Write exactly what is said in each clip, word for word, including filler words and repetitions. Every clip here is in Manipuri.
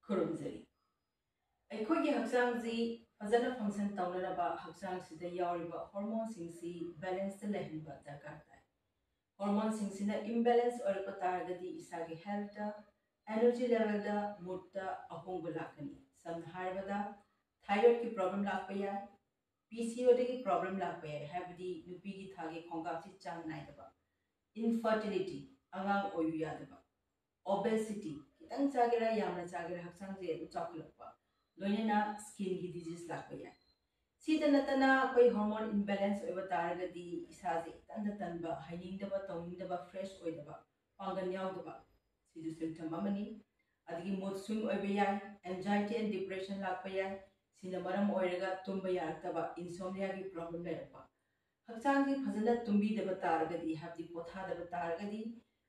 ꯈꯨꯔꯨꯝꯖꯔꯤ꯫ ꯑꯩꯈꯣꯏꯒꯤ ꯍꯛꯆꯥꯡꯁꯤ ꯐꯖꯅ ꯐꯪꯁꯟ ꯇꯧꯅꯅꯕ ꯍꯛꯆꯥꯡꯁꯤꯗ ꯌꯥꯎꯔꯤꯕ ꯍꯣꯔꯃꯣꯟꯁꯤꯡꯁꯤ ꯕꯦꯂꯦꯟꯁꯇ ꯂꯩꯍꯟꯕ ꯗꯔꯀꯥꯔ ꯇꯥꯏ꯫ ꯍꯣꯔꯃꯣꯟꯁꯤꯡꯁꯤꯅ ꯏꯝꯕꯦꯂꯦꯟꯁ ꯑꯣꯏꯔꯛꯄ ꯇꯥꯔꯒꯗꯤ ꯏꯁꯥꯒꯤ ꯍꯦꯜꯊꯇ, ꯑꯦꯅꯔꯖꯤ ꯂꯦꯚꯦꯜꯗ, ꯃꯨꯗꯇ ꯑꯍꯣꯡꯕ ꯂꯥꯛꯀꯅꯤ꯫ ꯁꯝꯅ ꯍꯥꯏꯔꯕꯗ, ꯊꯥꯏꯔꯣꯏꯗꯀꯤ ꯄ꯭ꯔꯣꯕ꯭ꯂꯦꯝ ꯂꯥꯛꯄ ꯌꯥꯏ, ꯄꯤ ꯁꯤ ꯑꯣꯗꯒꯤ ꯄ꯭ꯔꯣꯕ꯭ꯂꯦꯝ ꯂꯥꯛꯄ ꯌꯥꯏ, ꯍꯥꯏꯕꯗꯤ ꯅꯨꯄꯤꯒꯤ ꯊꯥꯒꯤ ꯈꯣꯡꯀꯥꯞꯁꯤ ꯆꯥꯡ ꯅꯥꯏꯗꯕ, ꯏꯟꯐꯔꯇꯤꯂꯤꯇꯤ, ꯑꯉꯥꯡ ꯑꯣꯏꯌꯨ ꯌꯥꯗꯕ, ꯑꯣꯕꯦꯁꯤꯇꯤ, ꯈꯤꯇꯪ ꯆꯥꯒꯦꯔꯥ ꯌꯥꯝꯅ ꯆꯥꯒꯦꯔꯥ ꯍꯛꯆꯥꯡꯁꯦ ꯑꯗꯨꯝ ꯆꯥꯎꯈꯠꯂꯛꯄ, ꯂꯣꯏꯅꯅ ꯁ꯭ꯀꯤꯟꯒꯤ ꯗꯤꯖꯤꯁ ꯂꯥꯛꯄ ꯌꯥꯏ꯫ ꯁꯤꯗ ꯅꯠꯇꯅ ꯑꯩꯈꯣꯏ ꯍꯣꯔꯃꯣꯟ ꯏꯝꯕꯦꯂꯦꯟꯁ ꯑꯣꯏꯕ ꯇꯥꯔꯒꯗꯤ ꯏꯁꯥꯁꯦ ꯏꯇꯟꯗ ꯇꯟꯕ, ꯍꯥꯏꯅꯤꯡꯗꯕ, ꯇꯧꯅꯤꯡꯗꯕ, ꯐ꯭ꯔꯦꯁ ꯑꯣꯏꯗꯕ, ꯄꯥꯡꯒꯜ ꯌꯥꯎꯗꯕ, ꯁꯤꯁꯨ ꯁꯤꯝꯇꯝ ꯑꯃꯅꯤ꯫ ꯑꯗꯒꯤ ꯃꯨꯗ ꯁ꯭ꯋꯤꯡ ꯑꯣꯏꯕ ꯌꯥꯏ, ꯑꯦꯟꯖꯥꯏꯇꯤ ꯑꯦꯟ ꯗꯤꯄ꯭ꯔꯦꯁꯟ ꯂꯥꯛꯄ ꯌꯥꯏ꯫ ꯁꯤꯅ ꯃꯔꯝ ꯑꯣꯏꯔꯒ ꯇꯨꯝꯕ ꯌꯥꯔꯛꯇꯕ, ꯏꯟꯁꯣꯝꯅꯤꯌꯥꯒꯤ ꯄ꯭ꯔꯣꯕ꯭ꯂꯦꯝ ꯂꯩꯔꯛꯄ꯫ ꯍꯛꯆꯥꯡꯁꯤ ꯐꯖꯅ ꯇꯨꯝꯕꯤꯗꯕ ꯇꯥꯔꯒꯗꯤ, ꯍꯥꯏꯕꯗꯤ ꯄꯣꯊꯥꯗꯕ ꯇꯥꯔꯒꯗꯤ,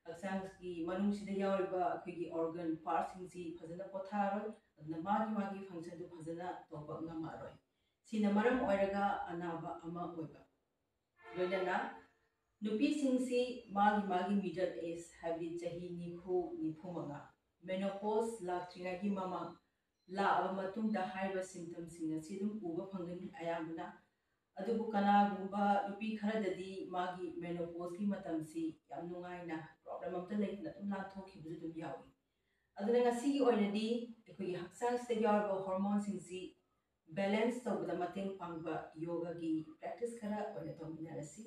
ꯍꯛꯆꯥꯡꯒꯤ ꯃꯅꯨꯡꯁꯤꯗ ꯌꯥꯎꯔꯤꯕ ꯑꯩꯈꯣꯏꯒꯤ ꯑꯣꯔꯒꯟ ꯄꯥꯔꯠꯁꯤꯡꯁꯤ ꯐꯖꯅ ꯄꯣꯊꯥꯔꯣꯏ, ꯑꯗꯨꯅ ꯃꯥꯒꯤ ꯃꯥꯒꯤ ꯐꯪꯁꯟꯗꯨ ꯐꯖꯅ ꯇꯧꯕ ꯉꯝꯃꯛꯑꯔꯣꯏ꯫ ꯁꯤꯅ ꯃꯔꯝ ꯑꯣꯏꯔꯒ ꯑꯅꯥꯕ ꯑꯃ ꯑꯣꯏꯕ꯫ ꯂꯣꯏꯅꯅ ꯅꯨꯄꯤꯁꯤꯡꯁꯤ ꯃꯥꯒꯤ ꯃꯥꯒꯤ ꯃꯤꯗꯜ ꯑꯦꯖ, ꯍꯥꯏꯕꯗꯤ ꯆꯍꯤ ꯅꯤꯐꯨ, ꯅꯤꯐꯨ ꯃꯉꯥ, ꯃꯦꯅꯣꯄꯣꯁ ꯂꯥꯛꯇ꯭ꯔꯤꯉꯩꯒꯤ ꯃꯃꯥꯡ, ꯂꯥꯛꯑꯕ ꯃꯇꯨꯡꯗ ꯍꯥꯏꯔꯤꯕ ꯁꯤꯝꯇꯝꯁꯤꯡ ꯑꯁꯤ ꯑꯗꯨꯝ ꯎꯕ ꯐꯪꯒꯅꯤ ꯑꯌꯥꯝꯕꯅ꯫ ꯑꯗꯨꯕꯨ ꯀꯅꯥꯒꯨꯝꯕ ꯅꯨꯄꯤ ꯈꯔꯗꯗꯤ ꯃꯥꯒꯤ ꯃꯦꯅꯣꯄꯣꯁꯀꯤ ꯃꯇꯝꯁꯤ ꯌꯥꯝ ꯅꯨꯡꯉꯥꯏꯅ, ꯄ꯭ꯔꯣꯕ꯭ꯂꯦꯝ ꯑꯝꯇ ꯂꯩꯇꯅ ꯑꯗꯨꯝ ꯂꯥꯟꯊꯣꯛꯈꯤꯕꯁꯨ ꯑꯗꯨꯝ ꯌꯥꯎꯏ꯫ ꯑꯗꯨꯅ ꯉꯁꯤꯒꯤ ꯑꯣꯏꯅꯗꯤ ꯑꯩꯈꯣꯏꯒꯤ ꯍꯛꯆꯥꯡꯁꯤꯗ ꯌꯥꯎꯔꯤꯕ ꯍꯣꯔꯃꯣꯟꯁꯤꯡꯁꯤ ꯕꯦꯂꯦꯟꯁ ꯇꯧꯕꯗ ꯃꯇꯦꯡ ꯄꯥꯡꯕ ꯌꯣꯒꯒꯤ ꯄ꯭ꯔꯦꯛꯇꯤꯁ ꯈꯔ ꯑꯣꯏꯅ ꯇꯧꯃꯤꯟꯅꯔꯁꯤ꯫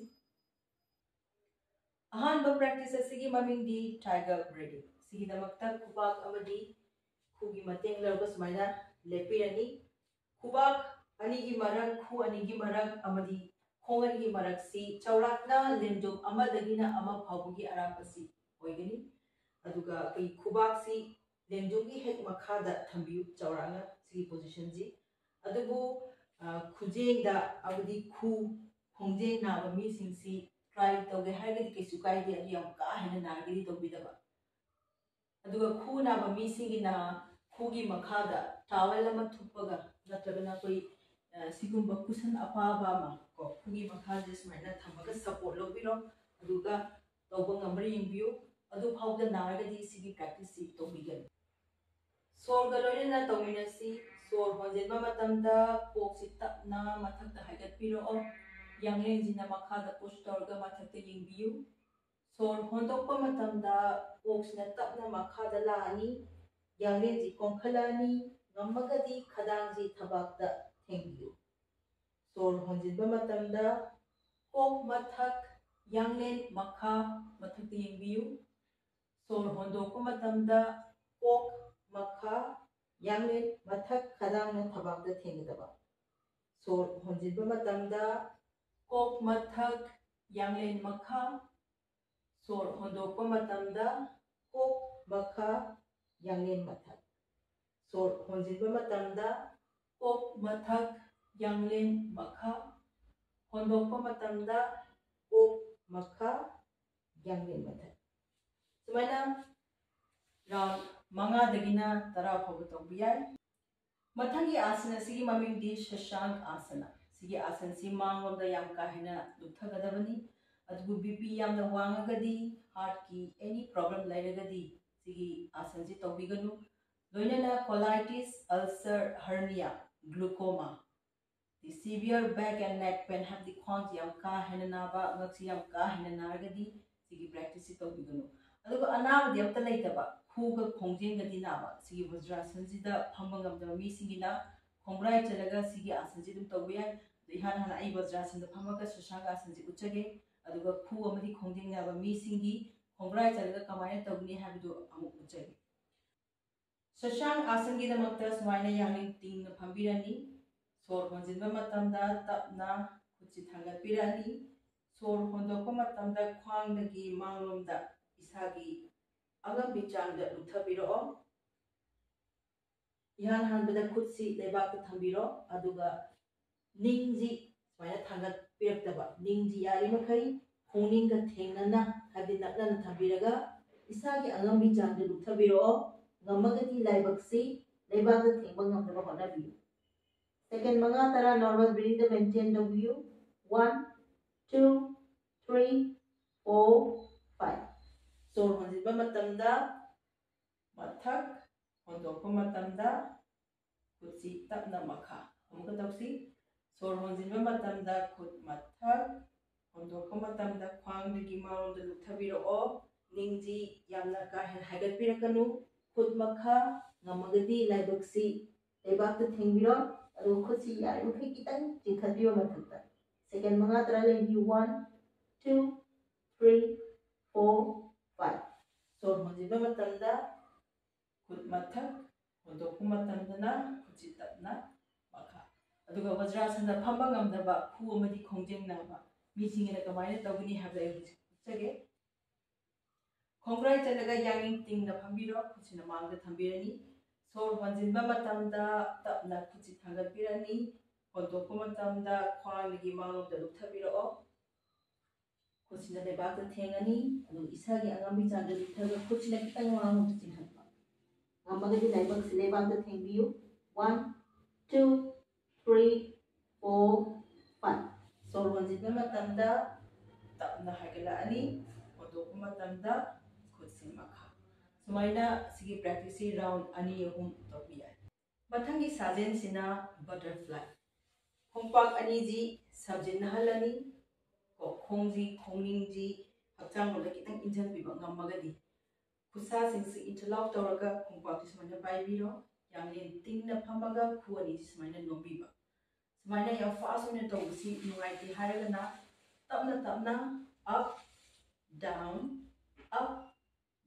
ꯑꯍꯥꯟꯕ ꯄ꯭ꯔꯦꯛꯇꯤꯁ ꯑꯁꯤꯒꯤ ꯃꯃꯤꯡꯗꯤ ꯇꯥꯏꯒꯔ ꯕ꯭ꯔꯤꯗꯤꯡ꯫ ꯁꯤꯒꯤꯗꯃꯛꯇ ꯈꯨꯕꯥꯛ ꯑꯃꯗꯤ ꯈꯨꯒꯤ ꯃꯇꯦꯡ ꯂꯧꯔꯒ ꯁꯨꯃꯥꯏꯅ ꯂꯦꯞꯄꯤꯔꯅꯤ꯫ ꯈꯨꯕꯥꯛ ꯑꯅꯤꯒꯤ ꯃꯔꯛ, ꯈꯨ ꯑꯅꯤꯒꯤ ꯃꯔꯛ ꯑꯃꯗꯤ ꯈꯣꯡ ꯑꯅꯤꯒꯤ ꯃꯔꯛꯁꯤ ꯆꯥꯎꯔꯥꯛꯅ ꯂꯦꯡꯖꯨꯝ ꯑꯃꯗꯒꯤꯅ ꯑꯃ ꯐꯥꯎꯕꯒꯤ ꯑꯔꯥꯞꯄꯁꯤ ꯑꯣꯏꯒꯅꯤ꯫ ꯑꯗꯨꯒ ꯑꯩꯈꯣꯏ ꯈꯨꯕꯥꯛꯁꯤ ꯂꯦꯡꯖꯨꯝꯒꯤ ꯍꯦꯛ ꯃꯈꯥꯗ ꯊꯝꯕꯤꯌꯨ, ꯆꯥꯎꯔꯥꯛꯅ ꯁꯤꯒꯤ ꯄꯣꯖꯤꯁꯟꯁꯤ꯫ ꯑꯗꯨꯕꯨ, ꯑ, ꯈꯨꯖꯦꯡꯗ, ꯍꯥꯏꯕꯗꯤ ꯈꯨ, ꯈꯣꯡꯖꯦꯡ ꯅꯥꯕ ꯃꯤꯁꯤꯡꯁꯤ ꯇ꯭ꯔꯥꯏ ꯇꯧꯒꯦ ꯍꯥꯏꯔꯒꯗꯤ ꯀꯩꯁꯨ ꯀꯥꯏꯗꯦ, ꯑꯗꯨ ꯌꯥꯝ ꯀꯥ ꯍꯦꯟꯅ ꯅꯥꯔꯒꯗꯤ ꯇꯧꯕꯤꯗꯕ꯫ ꯑꯗꯨꯒ ꯈꯨ ꯅꯥꯕ ꯃꯤꯁꯤꯡꯒꯤꯅ ꯈꯨꯒꯤ ꯃꯈꯥꯗ ꯇꯥꯋꯦꯜ ꯑꯃ ꯊꯨꯞꯄꯒ ꯅꯠꯇ꯭ꯔꯒꯅ ꯑꯩꯈꯣꯏ, ꯑ, ꯁꯤꯒꯨꯝꯕ ꯀꯨꯁꯟ ꯑꯄꯥꯕ ꯑꯃ ꯀꯣ, ꯈꯨꯒꯤ ꯃꯈꯥꯁꯦ ꯁꯨꯃꯥꯏꯅ ꯊꯝꯃꯒ ꯁꯞꯄꯣꯔꯠ ꯂꯧꯕꯤꯔꯣ꯫ ꯑꯗꯨꯒ ꯇꯧꯕ ꯉꯝꯕ꯭ꯔꯥ ꯌꯦꯡꯕꯤꯌꯨ꯫ ꯑꯗꯨ ꯐꯥꯎꯗ ꯅꯥꯔꯒꯗꯤ ꯁꯤꯒꯤ ꯄ꯭ꯔꯦꯛꯇꯤꯁꯁꯤ ꯇꯧꯕꯤꯒꯅꯨ꯫ ꯁꯣꯔꯒ ꯂꯣꯏꯅꯅ ꯇꯧꯃꯤꯟꯅꯁꯤ꯫ ꯁꯣꯔ ꯍꯣꯟꯖꯤꯟꯕ ꯃꯇꯝꯗ ꯀꯣꯛꯁꯤ ꯇꯞꯅ ꯃꯊꯛꯇ ꯍꯥꯏꯒꯠꯄꯤꯔꯛꯑꯣ꯫ ꯌꯥꯡꯂꯦꯟꯁꯤꯅ ꯃꯈꯥꯗ ꯄꯨꯁ ꯇꯧꯔꯒ ꯃꯊꯛꯇ ꯌꯦꯡꯕꯤꯌꯨ꯫ ꯁꯣꯔ ꯍꯣꯟꯗꯣꯛꯄ ꯃꯇꯝꯗ ꯀꯣꯛꯁꯤꯅ ꯇꯞꯅ ꯃꯈꯥꯗ ꯂꯥꯛꯑꯅꯤ꯫ ꯌꯥꯡꯂꯦꯟꯁꯤ ꯀꯣꯟꯈꯠꯂꯛꯑꯅꯤ꯫ ꯉꯝꯃꯒꯗꯤ ꯈꯗꯥꯡꯁꯤ ꯊꯕꯥꯛꯇ ꯊꯦꯡꯕꯤꯌꯨ꯫ ꯁꯣꯔ ꯍꯣꯟꯖꯤꯟꯕ ꯃꯇꯝꯗ ꯀꯣꯛ ꯃꯊꯛ, ꯌꯥꯡꯂꯦꯟ ꯃꯈꯥ, ꯃꯊꯛꯇ ꯌꯦꯡꯕꯤꯌꯨ꯫ ꯁꯣꯔ ꯍꯣꯟꯗꯣꯛꯄ ꯃꯇꯝꯗ ꯀꯣꯛ ꯃꯈꯥ, ꯌꯥꯡꯂꯦꯟ ꯃꯊꯛ, ꯈꯗꯥꯡꯅ ꯊꯕꯥꯛꯇ ꯊꯦꯡꯒꯗꯕ꯫ ꯁꯣꯔ ꯍꯣꯟꯖꯤꯟꯕ ꯃꯇꯝꯗ ꯀꯣꯛ ꯃꯊꯛ, ꯌꯥꯡꯂꯦꯟ ꯃꯈꯥ, ꯁꯣꯔ ꯍꯣꯟꯗꯣꯛꯄ ꯃꯇꯝꯗ ꯀꯣꯛ ꯃꯈꯥ, ꯌꯥꯡꯂꯦꯟ ꯃꯊꯛ꯫ ꯁꯣꯔ ꯍꯣꯟꯖꯤꯟꯕ ꯃꯇꯝꯗ ꯀꯣꯛ ꯃꯊꯛ, ꯌꯥꯡꯂꯦꯟ ꯃꯈꯥ꯫ ꯍꯣꯟꯗꯣꯛꯄ ꯃꯇꯝꯗ ꯀꯣꯛ ꯃꯈꯥ, ꯌꯥꯡꯂꯦꯟ ꯃꯊꯛ꯫ ꯁꯨꯃꯥꯏꯅ ꯔꯥꯎꯟ ꯃꯉꯥꯗꯒꯤꯅ ꯇꯔꯥ ꯐꯥꯎꯕ ꯇꯧꯕ ꯌꯥꯏ꯫ ꯃꯊꯪꯒꯤ ꯑꯥꯁꯟ ꯑꯁꯤꯒꯤ ꯃꯃꯤꯡꯗꯤ ꯁꯁꯥꯡ ꯑꯥꯁꯅ꯫ ꯁꯤꯒꯤ ꯑꯥꯁꯟꯁꯤ ꯃꯥꯡꯂꯣꯝꯗ ꯌꯥꯝ ꯀꯥ ꯍꯦꯟꯅ ꯂꯨꯞꯊꯒꯗꯕꯅꯤ꯫ ꯑꯗꯨꯕꯨ ꯕꯤ ꯄꯤ ꯌꯥꯝꯅ ꯋꯥꯡꯉꯒꯗꯤ, ꯍꯥꯔꯠꯀꯤ ꯑꯦꯅꯤ ꯄ꯭ꯔꯣꯕ꯭ꯂꯦꯝ ꯂꯩꯔꯒꯗꯤ ꯁꯤꯒꯤ ꯑꯥꯁꯟꯁꯤ ꯇꯧꯕꯤꯒꯅꯨ꯫ ꯂꯣꯏꯅꯅ ꯀꯣꯂꯥꯏꯇꯤꯁ, ulcer, ꯍꯔꯅꯤꯌꯥ, ꯒ꯭ꯂꯨꯀꯣꯃꯥ, severe back and neck pain, ꯍꯥꯏꯕꯗꯤ ꯈ꯭ꯋꯥꯡꯁꯤ ꯌꯥꯝ ꯀꯥ ꯍꯦꯟꯅ ꯅꯥꯕ, ꯉꯛꯁꯤ ꯌꯥꯝ ꯀꯥ ꯍꯦꯟꯅ ꯅꯥꯔꯒꯗꯤ ꯁꯤꯒꯤ ꯄ꯭ꯔꯦꯛꯇꯤꯁꯁꯤ ꯇꯧꯕꯤꯒꯅꯨ꯫ ꯑꯗꯨꯒ ꯑꯅꯥꯕꯗꯤ ꯑꯝꯇ ꯂꯩꯇꯕ, ꯈꯨꯒ ꯈꯣꯡꯖꯦꯟꯒꯗꯤ ꯅꯥꯕ, ꯁꯤꯒꯤ ꯚꯖ꯭ꯔꯥꯁꯟꯁꯤꯗ ꯐꯝꯕ ꯉꯝꯗꯕ ꯃꯤꯁꯤꯡꯒꯤꯅ ꯈꯣꯡꯒ꯭ꯔꯥꯏ ꯆꯜꯂꯒ ꯁꯤꯒꯤ ꯑꯥꯁꯟꯁꯤ ꯑꯗꯨꯝ ꯇꯧꯕ ꯌꯥꯏ꯫ ꯑꯗꯣ ꯏꯍꯥꯟ ꯍꯥꯟꯅ ꯑꯩ ꯚꯖ꯭ꯔꯥꯁꯟꯗ ꯐꯝꯃꯒ ꯁꯁꯥꯡꯒ ꯑꯥꯁꯟꯁꯤ ꯎꯠꯆꯒꯦ꯫ ꯑꯗꯨꯒ ꯈꯨ ꯑꯃꯗꯤ ꯈꯣꯡꯖꯦꯟ ꯅꯥꯕ ꯃꯤꯁꯤꯡꯒꯤ ꯈꯣꯡꯒ꯭ꯔꯥꯏ ꯆꯜꯂꯒ ꯀꯃꯥꯏꯅ ꯇꯧꯒꯅꯤ ꯍꯥꯏꯕꯗꯨ ꯑꯃꯨꯛ ꯎꯠꯆꯒꯦ꯫ ꯁꯁꯥꯡ ꯑꯥꯁꯟꯒꯤꯗꯃꯛꯇ ꯁꯨꯃꯥꯏꯅ ꯌꯥꯡꯂꯦꯟ ꯇꯤꯡꯅ ꯐꯝꯕꯤꯔꯅꯤ꯫ ꯁꯣꯔ ꯍꯣꯟꯖꯤꯟꯕ ꯃꯇꯝꯗ ꯇꯞꯅ ꯈꯨꯠꯁꯤ ꯊꯥꯡꯒꯠꯄꯤꯔꯛꯑꯅꯤ꯫ ꯁꯣꯔ ꯍꯣꯟꯗꯣꯛꯄ ꯃꯇꯝꯗ ꯈ꯭ꯋꯥꯡꯗꯒꯤ ꯃꯥꯡꯂꯣꯝꯗ ꯏꯁꯥꯒꯤ ꯑꯉꯝꯕꯤ ꯆꯥꯡꯗ ꯂꯨꯞꯊꯕꯤꯔꯛꯑꯣ꯫ ꯏꯍꯥꯟ ꯍꯥꯟꯕꯗ ꯈꯨꯠꯁꯤ ꯂꯩꯕꯥꯛꯇ ꯊꯝꯕꯤꯔꯣ, ꯑꯗꯨꯒ ꯅꯤꯡꯁꯤ ꯁꯨꯃꯥꯏꯅ ꯊꯥꯡꯒꯠꯄꯤꯔꯛꯇꯕ, ꯅꯤꯡꯁꯤ ꯌꯥꯔꯤꯃꯈꯩ ꯈꯣꯡꯅꯤꯡꯒ ꯊꯦꯡꯅꯅ, ꯍꯥꯏꯕꯗꯤ ꯅꯛꯅꯅ ꯊꯝꯕꯤꯔꯒ ꯏꯁꯥꯒꯤ ꯑꯉꯝꯕꯤ ꯆꯥꯡꯗ ꯂꯨꯞꯊꯕꯤꯔꯛꯑꯣ꯫ ꯉꯝꯃꯒꯗꯤ ꯂꯥꯏꯕꯛꯁꯤ ꯂꯩꯕꯥꯛꯇ ꯊꯦꯡꯕ ꯉꯝꯅꯕ ꯍꯣꯠꯅꯕꯤꯌꯨ꯫ ꯁꯦꯀꯦꯟ ꯃꯉꯥ ꯇꯔꯥ ꯅꯣꯔꯃꯦꯜ ꯕ꯭ꯔꯤꯗꯤꯡꯗ ꯃꯦꯟꯇꯦꯟ ꯇꯧꯕꯤꯌꯨ꯫ One, two, three, four, five꯫ ꯁꯣꯔ ꯍꯣꯟꯖꯤꯟꯕ ꯃꯇꯝꯗ ꯃꯊꯛ, ꯍꯣꯟꯗꯣꯛꯄ ꯃꯇꯝꯗ ꯈꯨꯠꯁꯤ ꯇꯞꯅ ꯃꯈꯥ꯫ ꯑꯃꯨꯛꯀ ꯇꯧꯁꯤ꯫ ꯁꯣꯔ ꯍꯣꯟꯖꯤꯟꯕ ꯃꯇꯝꯗ ꯈꯨꯠ ꯃꯊꯛ, ꯍꯣꯟꯗꯣꯛꯄ ꯃꯇꯝꯗ ꯈ꯭ꯋꯥꯡꯗꯒꯤ ꯃꯥꯡꯂꯣꯝꯗ ꯂꯨꯞꯊꯕꯤꯔꯛꯑꯣ꯫ ꯅꯤꯡꯁꯤ ꯌꯥꯝꯅ ꯀꯥ ꯍꯦꯟꯅ ꯍꯥꯏꯒꯠꯄꯤꯔꯛꯀꯅꯨ꯫ ꯈꯨꯠ ꯃꯈꯥ, ꯉꯝꯃꯒꯗꯤ ꯂꯥꯏꯕꯛꯁꯤ ꯂꯩꯕꯥꯛꯇ ꯊꯦꯡꯕꯤꯔꯣ꯫ ꯑꯗꯨꯒ ꯈꯨꯠꯁꯤ ꯌꯥꯔꯤꯃꯈꯩ ꯈꯤꯇꯪ ꯆꯤꯡꯈꯠꯄꯤꯌꯣ ꯃꯊꯛꯇ꯫ ꯁꯦꯀꯦꯟ ꯃꯉꯥ ꯇꯔꯥ ꯂꯩꯕꯤꯌꯨ꯫ One, two, three, four, five꯫ ꯁꯣꯔ ꯍꯣꯟꯖꯤꯟꯕ ꯃꯇꯝꯗ ꯈꯨꯠ ꯃꯊꯛ, ꯍꯣꯟꯗꯣꯛꯄ ꯃꯇꯝꯗꯅ ꯈꯨꯠꯁꯤ ꯇꯞꯅ ꯃꯈꯥ꯫ ꯑꯗꯨꯒ ꯋꯖ꯭ꯔꯥꯁꯟꯗ ꯐꯝꯕ ꯉꯝꯗꯕ, ꯈꯨ ꯑꯃꯗꯤ ꯈꯣꯡꯖꯦꯡ ꯅꯥꯕ ꯃꯤꯁꯤꯡꯒꯤꯅ ꯀꯃꯥꯏꯅ ꯇꯧꯒꯅꯤ ꯍꯥꯏꯕꯗ ꯑꯩ ꯍꯧꯖꯤꯛ ꯎꯠꯆꯒꯦ꯫ ꯈꯣꯡꯒ꯭ꯔꯥꯏ ꯆꯠꯂꯒ ꯌꯥꯡꯂꯦꯟ ꯇꯤꯡꯅ ꯐꯝꯕꯤꯔꯣ, ꯈꯨꯠꯁꯤꯅ ꯃꯥꯡꯗ ꯊꯝꯕꯤꯔꯅꯤ꯫ ꯁꯣꯔ ꯍꯣꯟꯖꯤꯟꯕ ꯃꯇꯝꯗ ꯇꯞꯅ ꯈꯨꯠꯁꯤ ꯊꯥꯡꯒꯠꯄꯤꯔꯅꯤ꯫ ꯍꯣꯟꯗꯣꯛꯄ ꯃꯇꯝꯗ ꯈ꯭ꯋꯥꯡꯗꯒꯤ ꯃꯥꯡꯂꯣꯝꯗ ꯂꯨꯞꯊꯕꯤꯔꯛꯑꯣ꯫ ꯈꯨꯠꯁꯤꯅ ꯂꯩꯕꯥꯛꯇ ꯊꯦꯡꯉꯅꯤ, ꯑꯗꯨꯒ ꯏꯁꯥꯒꯤ ꯑꯉꯝꯕꯤ ꯆꯥꯡꯗ ꯂꯨꯞꯊꯔꯒ ꯈꯨꯠꯁꯤꯅ ꯈꯤꯇꯪ ꯃꯥꯡꯂꯣꯝꯗ ꯆꯤꯡꯍꯟꯕ꯫ ꯉꯝꯃꯒꯗꯤ ꯂꯥꯏꯕꯛꯁꯤ ꯂꯩꯕꯥꯛꯇ ꯊꯦꯡꯕꯤꯌꯨ꯫ One, two, three, four, five꯫ ꯁꯣꯔ ꯍꯣꯟꯖꯤꯟꯕ ꯃꯇꯝꯗ ꯇꯞꯅ ꯍꯥꯏꯒꯠꯂꯛꯑꯅꯤ, ꯍꯣꯟꯗꯣꯛꯄ ꯃꯇꯝꯗ ꯈꯨꯠꯁꯤ ꯃꯈꯥ꯫ ꯁꯨꯃꯥꯏꯅ ꯁꯤꯒꯤ practice ꯁꯤ round ꯑꯅꯤ ꯑꯍꯨꯝ ꯇꯧꯕ ꯌꯥꯏ꯫ ꯃꯊꯪꯒꯤ ꯁꯥꯖꯦꯜꯁꯤꯅ butterfly꯫ ꯈꯣꯡꯄꯥꯛ ꯑꯅꯤꯁꯤ ꯁꯝꯖꯤꯟꯅꯍꯜꯂꯅꯤ꯫ ꯀꯣ, ꯈꯣꯡꯁꯤ, ꯈꯣꯡꯅꯤꯡꯁꯤ ꯍꯛꯆꯥꯡ ꯂꯣꯝꯗ ꯈꯤꯇꯪ ꯏꯟꯁꯤꯟꯕꯤꯕ ꯉꯝꯃꯒꯗꯤ, ꯈꯨꯠꯁꯥꯁꯤꯡꯁꯤ interlock ꯇꯧꯔꯒ ꯈꯣꯡꯄꯥꯛꯁꯤ ꯁꯨꯃꯥꯏꯅ ꯄꯥꯏꯕꯤꯔꯣ꯫ ꯌꯥꯝꯂꯦꯟ ꯇꯤꯡꯅ ꯐꯝꯃꯒ ꯈꯨ ꯑꯅꯤꯁꯤ ꯁꯨꯃꯥꯏꯅ ꯅꯣꯝꯕꯤꯕ꯫ ꯁꯨꯃꯥꯏꯅ ꯌꯥꯝ fast ꯑꯣꯏꯅ ꯇꯧꯕꯁꯤ ꯅꯨꯡꯉꯥꯏꯇꯦ ꯍꯥꯏꯔꯒꯅ ꯇꯞꯅ ꯇꯞꯅ up, down, up,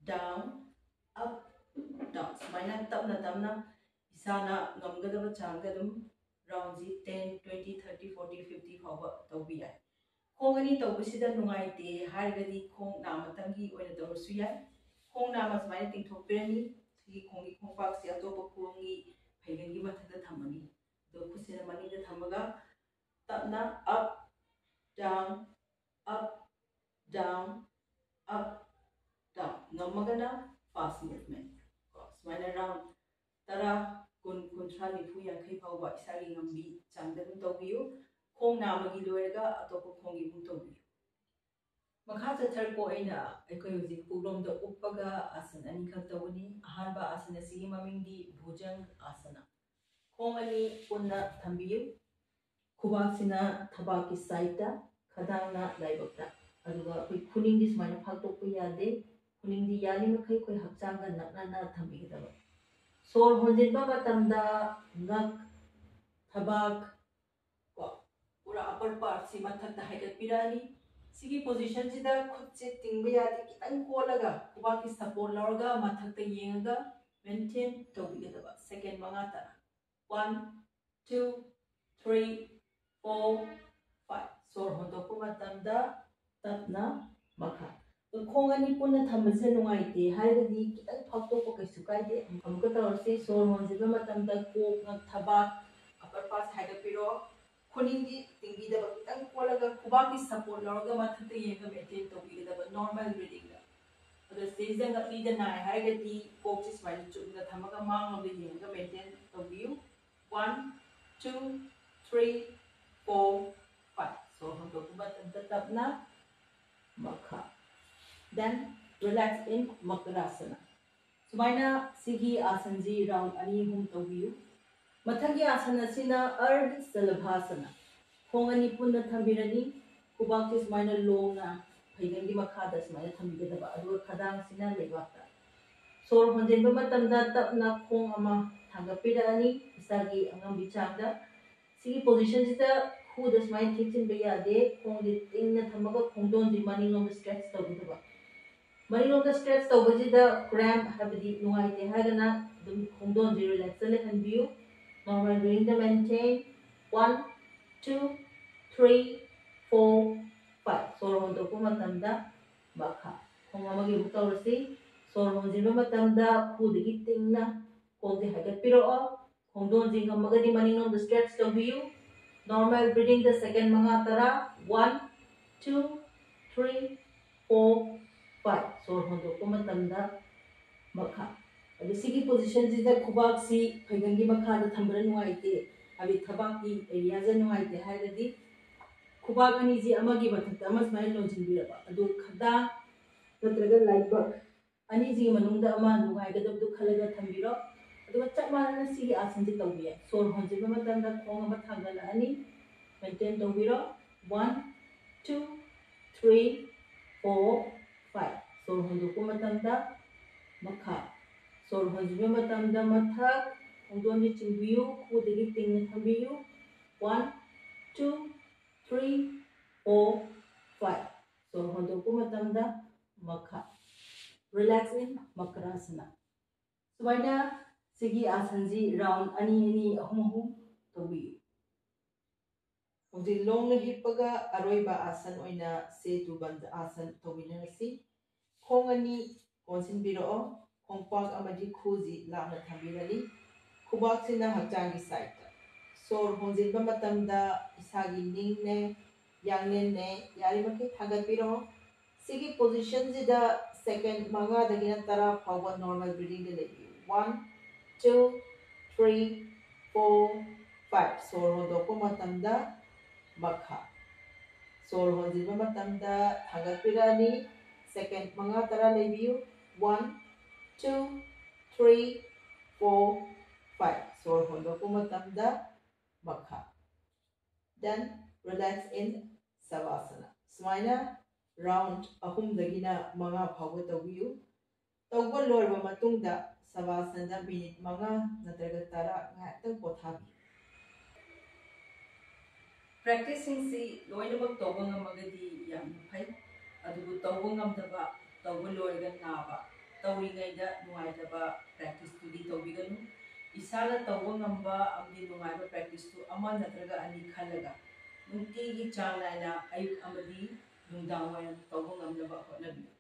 down, up, down꯫ ꯁꯨꯃꯥꯏꯅ ꯇꯞꯅ ꯇꯞꯅ ꯏꯁꯥꯅ ꯉꯝꯒꯗꯕ ꯆꯥꯡꯗ ꯑꯗꯨꯝ round ꯁꯤ ten, twenty, thirty, forty, fifty ꯐꯥꯎꯕ ꯇꯧꯕ ꯌꯥꯏ꯫ ꯈꯣꯡ ꯑꯅꯤ ꯇꯧꯕꯁꯤꯗ ꯅꯨꯡꯉꯥꯏꯇꯦ ꯍꯥꯏꯔꯒꯗꯤ ꯈꯣꯡ ꯅꯥꯃꯇꯪꯒꯤ ꯑꯣꯏꯅ ꯇꯧꯔꯁꯨ ꯌꯥꯏ꯫ ꯈꯣꯡ ꯅꯥꯃ ꯁꯨꯃꯥꯏꯅ ꯇꯤꯡꯊꯣꯛꯄꯤꯔꯅꯤ꯫ ꯁꯤꯒꯤ ꯈꯣꯡꯒꯤ ꯈꯣꯡꯄꯥꯛꯁꯦ ꯑꯇꯣꯞꯄ ꯈꯣꯡꯒꯤ ꯐꯩꯒꯟꯒꯤ ꯃꯊꯛꯇ ꯊꯝꯃꯅꯤ꯫ ꯑꯗꯣ ꯈꯨꯠꯁꯤꯅ ꯃꯅꯤꯡꯗ ꯊꯝꯃꯒ ꯇꯞꯅ up, down, up, down, up, down꯫ ꯉꯝꯃꯒꯅ fast movement꯫ ꯀꯣ, ꯁꯨꯃꯥꯏꯅ round ꯇꯔꯥ, ꯀꯨꯟ, ꯀꯨꯟꯊ꯭ꯔꯥ, ꯅꯤꯐꯨ, ꯌꯥꯡꯈꯩ ꯐꯥꯎꯕ ꯏꯁꯥꯒꯤ ꯉꯝꯕꯤ ꯆꯥꯡꯗ ꯑꯗꯨꯝ ꯇꯧꯕꯤꯌꯨ꯫ ꯈꯣꯡ ꯅꯥꯃꯒꯤ ꯂꯣꯏꯔꯒ ꯑꯇꯣꯞꯄ ꯈꯣꯡꯒꯤ ꯑꯃꯨꯛ ꯇꯧꯕꯤꯌꯨ꯫ ꯃꯈꯥ ꯆꯠꯊꯔꯛꯄ ꯑꯣꯏꯅ ꯑꯩꯈꯣꯏ ꯍꯧꯖꯤꯛ ꯄꯨꯛꯂꯣꯝꯗ ꯎꯞꯄꯒ ꯑꯥꯁꯟ ꯑꯅꯤꯈꯛ ꯇꯧꯒꯅꯤ꯫ ꯑꯍꯥꯟꯕ ꯑꯥꯁꯟ ꯑꯁꯤꯒꯤ ꯃꯃꯤꯡꯗꯤ ꯚꯨꯖꯪ ꯑꯥꯁꯅ꯫ ꯈꯣꯡ ꯑꯅꯤ ꯄꯨꯟꯅ ꯊꯝꯕꯤꯌꯨ꯫ ꯈꯨꯕꯥꯛꯁꯤꯅ ꯊꯕꯥꯛꯀꯤ ꯁꯥꯏꯠꯇ, ꯈꯗꯥꯡꯅ ꯂꯥꯏꯕꯛꯇ꯫ ꯑꯗꯨꯒ ꯑꯩꯈꯣꯏ ꯈꯨꯅꯤꯡꯗꯤ ꯁꯨꯃꯥꯏꯅ ꯐꯥꯛꯇꯣꯛꯄ ꯌꯥꯗꯦ꯫ ꯈꯨꯅꯤꯡꯗꯤ ꯌꯥꯔꯤꯃꯈꯩ ꯑꯩꯈꯣꯏ ꯍꯛꯆꯥꯡꯒ ꯅꯛꯅꯅ ꯊꯝꯕꯤꯒꯗꯕ꯫ ꯁꯣꯔ ꯍꯣꯟꯖꯤꯟꯕ ꯃꯇꯝꯗ ꯉꯛ, ꯊꯕꯥꯛ, ꯀꯣ, ꯄꯨꯔꯥ ꯑꯄꯔ ꯄꯥꯔꯠꯁꯤ ꯃꯊꯛꯇ ꯍꯥꯏꯒꯠꯄꯤꯔꯛꯑꯅꯤ꯫ ꯁꯤꯒꯤ ꯄꯣꯖꯤꯁꯟꯁꯤꯗ ꯈꯨꯠꯁꯦ ꯇꯤꯡꯕ ꯌꯥꯗꯦ, ꯈꯤꯇꯪ ꯀꯣꯜꯂꯒ ꯈꯨꯕꯥꯛꯀꯤ ꯁꯄꯣꯔꯠ ꯂꯧꯔꯒ ꯃꯊꯛꯇ ꯌꯦꯡꯉꯒ ꯃꯦꯟꯇꯦꯟ ꯇꯧꯕꯤꯒꯗꯕ ꯁꯦꯀꯦꯟ ꯃꯉꯥ ꯇꯔꯥ꯫ One, two, three, four, five꯫ ꯁꯣꯔ ꯍꯣꯟꯗꯣꯛꯄ ꯃꯇꯝꯗ ꯇꯞꯅ ꯃꯈꯥ꯫ ꯑꯗꯣ ꯈꯣꯡ ꯑꯅꯤ ꯄꯨꯟꯅ ꯊꯝꯕꯁꯦ ꯅꯨꯡꯉꯥꯏꯇꯦ ꯍꯥꯏꯔꯒꯗꯤ ꯈꯤꯇꯪ ꯐꯥꯛꯇꯣꯛꯄ ꯀꯩꯁꯨ ꯀꯥꯏꯗꯦ꯫ ꯑꯃꯨꯛꯀ ꯇꯧꯔꯁꯤ꯫ ꯁꯣꯔ ꯍꯣꯟꯖꯤꯟꯕ ꯃꯇꯝꯗ ꯀꯣꯛ, ꯉꯛ, ꯊꯕꯥꯛ, ꯑꯄꯔ ꯄꯥꯔꯠ ꯍꯥꯏꯒꯠꯄꯤꯔꯣ꯫ ꯈꯨꯅꯤꯡꯗꯤ ꯇꯤꯡꯕꯤꯗꯕ, ꯈꯤꯇꯪ ꯀꯣꯜꯂꯒ ꯈꯨꯕꯥꯛꯀꯤ ꯁꯄꯣꯔꯠ ꯂꯧꯔꯒ ꯃꯊꯛꯇ ꯌꯦꯡꯉꯒ ꯃꯦꯟꯇꯦꯟ ꯇꯧꯕꯤꯒꯗꯕ ꯅꯣꯔꯃꯦꯜ ꯕ꯭ꯔꯤꯗꯤꯡꯗ꯫ ꯑꯗꯣ ꯁꯤꯗꯩꯁꯤꯗ ꯉꯛꯂꯤꯗ ꯅꯥꯏ ꯍꯥꯏꯔꯒꯗꯤ ꯀꯣꯛꯁꯤ ꯁꯨꯃꯥꯏꯅ ꯆꯨꯝꯅ ꯊꯝꯃꯒ ꯃꯥꯡꯂꯣꯝꯗ ꯌꯦꯡꯉꯒ ꯃꯦꯟꯇꯦꯟ ꯇꯧꯕꯤꯌꯨ꯫ One, two, three, four, five꯫ ꯁꯣꯔ ꯍꯣꯟꯗꯣꯛꯄ ꯃꯇꯝꯗ ꯇꯞꯅ ꯃꯈꯥ꯫ Then relax in Makarasana꯫ ꯁꯨꯃꯥꯏꯅ ꯁꯤꯒꯤ ꯑꯥꯁꯟꯁꯤ ꯔꯥꯎꯟ ꯑꯅꯤ ꯑꯍꯨꯝ ꯇꯧꯕꯤꯌꯨ꯫ ꯃꯊꯪꯒꯤ ꯑꯥꯁꯟ ꯑꯁꯤꯅ ꯑꯔꯙ ꯁꯂꯚꯥꯁꯅ꯫ ꯈꯣꯡ ꯑꯅꯤ ꯄꯨꯟꯅ ꯊꯝꯕꯤꯔꯅꯤ꯫ ꯈꯨꯕꯥꯛꯁꯤ ꯁꯨꯃꯥꯏꯅ ꯂꯣꯡꯅ ꯐꯩꯒꯟꯒꯤ ꯃꯈꯥꯗ ꯁꯨꯃꯥꯏꯅ ꯊꯝꯕꯤꯒꯗꯕ, ꯑꯗꯨꯒ ꯈꯗꯥꯡꯁꯤꯅ ꯂꯩꯕꯥꯛꯇ꯫ ꯁꯣꯔ ꯍꯣꯟꯖꯤꯟꯕ ꯃꯇꯝꯗ ꯇꯞꯅ ꯈꯣꯡ ꯑꯃ ꯊꯥꯡꯒꯠꯄꯤꯔꯛꯑꯅꯤ ꯏꯁꯥꯒꯤ ꯑꯉꯝꯕꯤ ꯆꯥꯡꯗ꯫ ꯁꯤꯒꯤ ꯄꯣꯖꯤꯁꯟꯁꯤꯗ ꯈꯨꯗ ꯁꯨꯃꯥꯏꯅ ꯊꯦꯛꯆꯤꯟꯕ ꯌꯥꯗꯦ꯫ ꯈꯣꯡꯁꯦ ꯇꯤꯡꯅ ꯊꯝꯃꯒ ꯈꯣꯡꯗꯣꯟꯁꯤ ꯃꯅꯤꯡꯂꯣꯝꯗ ꯁ꯭ꯇ꯭ꯔꯦꯠꯆ ꯇꯧꯒꯗꯕ꯫ ꯃꯅꯤꯡꯂꯣꯝꯗ ꯁ꯭ꯇ꯭ꯔꯦꯠꯆ ꯇꯧꯕꯁꯤꯗ ꯀ꯭ꯔꯦꯝꯞ, ꯍꯥꯏꯕꯗꯤ ꯅꯨꯡꯉꯥꯏꯇꯦ ꯍꯥꯏꯔꯒꯅ ꯑꯗꯨꯝ ꯈꯣꯡꯗꯣꯟꯁꯤ ꯔꯤꯂꯦꯛꯁꯇ ꯂꯩꯍꯟꯕꯤꯌꯨ꯫ ꯅꯣꯔꯃꯦꯜ ꯕ꯭ꯔꯤꯗꯤꯡꯗ maintain. One, two, three, four, five꯫ ꯁꯣꯔ ꯍꯣꯟꯗꯣꯛꯄ ꯃꯇꯝꯗ ꯃꯈꯥ꯫ ꯈꯣꯡ ꯑꯃꯒꯤ ꯑꯃꯨꯛ ꯇꯧꯔꯁꯤ꯫ ꯁꯣꯔ ꯍꯣꯟꯖꯤꯟꯕ ꯃꯇꯝꯗ ꯈꯨꯗꯒꯤ ꯇꯤꯡꯅ ꯈꯣꯡꯁꯦ ꯍꯥꯏꯒꯠꯄꯤꯔꯛꯑꯣ꯫ ꯈꯣꯡꯗꯣꯟꯁꯤ ꯉꯝꯃꯒꯗꯤ ꯃꯅꯤꯡꯂꯣꯝꯗ ꯁ꯭ꯇ꯭ꯔꯦꯠꯆ ꯇꯧꯕꯤꯌꯨ꯫ ꯅꯣꯔꯃꯦꯜ ꯕ꯭ꯔꯤꯗꯤꯡꯗ ꯁꯦꯀꯦꯟ ꯃꯉꯥ ꯇꯔꯥ꯫ One, two, three, four, five꯫ ꯁꯣꯔ ꯍꯣꯟꯗꯣꯛꯄ ꯃꯇꯝꯗ ꯃꯈꯥ꯫ ꯑꯗꯨ ꯁꯤꯒꯤ ꯄꯣꯖꯤꯁꯟꯁꯤꯗ ꯈꯨꯕꯥꯛꯁꯤ ꯐꯩꯒꯟꯒꯤ ꯃꯈꯥꯗ ꯊꯝꯕꯅ ꯅꯨꯡꯉꯥꯏꯇꯦ, ꯍꯥꯏꯕꯗꯤ ꯊꯕꯥꯛꯀꯤ ꯑꯦꯔꯤꯌꯥꯁꯦ ꯅꯨꯡꯉꯥꯏꯇꯦ ꯍꯥꯏꯔꯒꯗꯤ ꯈꯨꯕꯥꯛ ꯑꯅꯤꯁꯤ ꯑꯃꯒꯤ ꯃꯊꯛꯇ ꯑꯃ ꯁꯨꯃꯥꯏꯅ ꯂꯣꯟꯁꯤꯟꯕꯤꯔꯕ, ꯑꯗꯨ ꯈꯗꯥꯡ ꯅꯠꯇ꯭ꯔꯒ ꯂꯥꯏꯕꯛ ꯑꯅꯤꯁꯤꯒꯤ ꯃꯅꯨꯡꯗ ꯑꯃ ꯅꯨꯡꯉꯥꯏꯒꯗꯕꯗꯨ ꯈꯜꯂꯒ ꯊꯝꯕꯤꯔꯣ꯫ ꯑꯗꯨꯒ ꯆꯞ ꯃꯥꯟꯅꯅ ꯁꯤꯒꯤ ꯑꯥꯁꯟꯁꯤ ꯇꯧꯕ ꯌꯥꯏ꯫ ꯁꯣꯔ ꯍꯣꯟꯖꯤꯟꯕ ꯃꯇꯝꯗ ꯈꯣꯡ ꯑꯃ ꯊꯥꯡꯒꯠꯂꯛꯑꯅꯤ, ꯃꯦꯟꯇꯦꯟ ꯇꯧꯕꯤꯔꯣ꯫ One, two, three, four, five꯫ ꯁꯣꯔ ꯍꯣꯟꯗꯣꯛꯄ ꯃꯇꯝꯗ ꯃꯈꯥ, ꯁꯣꯔ ꯍꯣꯟꯖꯤꯟꯕ ꯃꯇꯝꯗ ꯃꯊꯛ, ꯈꯣꯡꯗꯣꯟꯁꯤ ꯆꯤꯡꯕꯤꯌꯨ, ꯈꯨꯗꯒꯤ ꯇꯤꯡꯅ ꯊꯝꯕꯤꯌꯨ꯫ One, two, three, four, five꯫ ꯁꯣꯔ ꯍꯣꯟꯗꯣꯛꯄ ꯃꯇꯝꯗ ꯃꯈꯥ꯫ Relax in Makarasana꯫ ꯁꯨꯃꯥꯏꯅ ꯁꯤꯒꯤ ꯑꯥꯁꯟꯁꯤ ꯔꯥꯎꯟ ꯑꯅꯤ ꯑꯅꯤ, ꯑꯍꯨꯝ ꯑꯍꯨꯝ ꯇꯧꯕꯤꯌꯨ꯫ ꯍꯧꯖꯤꯛ ꯂꯣꯡꯅ ꯍꯤꯞꯄꯒ ꯑꯔꯣꯏꯕ ꯑꯥꯁꯟ ꯑꯣꯏꯅ ꯁꯦꯇꯨ ꯕꯟꯗ ꯑꯥꯁꯟ ꯇꯧꯃꯤꯟꯅꯔꯁꯤ꯫ ꯈꯣꯡ ꯑꯅꯤ ꯀꯣꯟꯁꯤꯟꯕꯤꯔꯛꯑꯣ꯫ ꯈꯣꯡꯄꯥꯛ ꯑꯃꯗꯤ ꯈꯨꯖꯤ ꯂꯥꯞꯅ ꯊꯝꯕꯤꯔꯅꯤ꯫ ꯈꯨꯕꯥꯛꯁꯤꯅ ꯍꯛꯆꯥꯡꯒꯤ ꯁꯥꯏꯠꯇ꯫ ꯁꯣꯔ ꯍꯣꯟꯖꯤꯟꯕ ꯃꯇꯝꯗ ꯏꯁꯥꯒꯤ ꯅꯤꯡꯅꯦ, ꯌꯥꯡꯂꯦꯟꯅꯦ, ꯌꯥꯔꯤꯃꯈꯩ ꯊꯥꯡꯒꯠꯄꯤꯔꯛꯑꯣ꯫ ꯁꯤꯒꯤ ꯄꯣꯖꯤꯁꯟꯁꯤꯗ ꯁꯦꯀꯦꯟ ꯃꯉꯥꯗꯒꯤꯅ ꯇꯔꯥ ꯐꯥꯎꯕ ꯅꯣꯔꯃꯦꯜ ꯕ꯭ꯔꯤꯗꯤꯡꯗ ꯂꯩꯕꯤꯌꯨ꯫ One, two, three, four, five꯫ ꯁꯣꯔ ꯍꯣꯟꯗꯣꯛꯄ ꯃꯇꯝꯗ ꯃꯈꯥ꯫ ꯁꯣꯔ ꯍꯣꯟꯖꯤꯟꯕ ꯃꯇꯝꯗ ꯊꯥꯡꯒꯠꯄꯤꯔꯛꯑꯅꯤ꯫ ꯁꯦꯀꯦꯟ ꯃꯉꯥ ꯇꯔꯥ ꯂꯩꯕꯤꯌꯨ꯫ One, two, three, four, five꯫ ꯁꯣꯔ ꯍꯣꯟꯗꯣꯛꯄ ꯃꯇꯝꯗ ꯃꯈꯥ꯫ Then relax in Savasana꯫ ꯁꯨꯃꯥꯏꯅ ꯔꯥꯎꯟ ꯑꯍꯨꯝꯗꯒꯤꯅ ꯃꯉꯥ ꯐꯥꯎꯕ ꯇꯧꯕꯤꯌꯨ꯫ ꯇꯧꯕ ꯂꯣꯏꯔꯕ ꯃꯇꯨꯡꯗ ꯁꯕꯥꯁꯅꯗ ꯃꯤꯅꯤꯠ ꯃꯉꯥ ꯅꯠꯇ꯭ꯔꯒ ꯇꯔꯥ ꯉꯥꯏꯍꯥꯛꯇꯪ ꯄꯣꯊꯥꯕꯤꯌꯨ꯫ ꯄ꯭ꯔꯦꯛꯇꯤꯁꯁꯤꯡꯁꯤ ꯂꯣꯏꯅꯃꯛ ꯇꯧꯕ ꯉꯝꯃꯒꯗꯤ ꯌꯥꯝꯅ ꯐꯩ, ꯑꯗꯨꯕꯨ ꯇꯧꯕ ꯉꯝꯗꯕ, ꯇꯧꯕ ꯂꯣꯏꯔꯒ ꯅꯥꯕ, ꯇꯧꯔꯤꯉꯩꯗ ꯅꯨꯡꯉꯥꯏꯇꯕ ꯄ꯭ꯔꯦꯛꯇꯤꯁꯇꯨꯗꯤ ꯇꯧꯕꯤꯒꯅꯨ꯫ ꯏꯁꯥꯅ ꯇꯧꯕ ꯉꯝꯕ ꯑꯃꯗꯤ ꯅꯨꯡꯉꯥꯏꯕ ꯄ꯭ꯔꯦꯛꯇꯤꯁꯇꯨ ꯑꯃ ꯅꯠꯇ꯭ꯔꯒ ꯑꯅꯤ ꯈꯜꯂꯒ ꯅꯨꯡꯇꯤꯒꯤ ꯆꯥꯡ ꯅꯥꯏꯅ ꯑꯌꯨꯛ ꯑꯃꯗꯤ ꯅꯨꯡꯗꯥꯡ ꯋꯥꯏꯔꯝ ꯇꯧꯕ ꯉꯝꯅꯕ ꯍꯣꯠꯅꯕꯤꯌꯨ꯫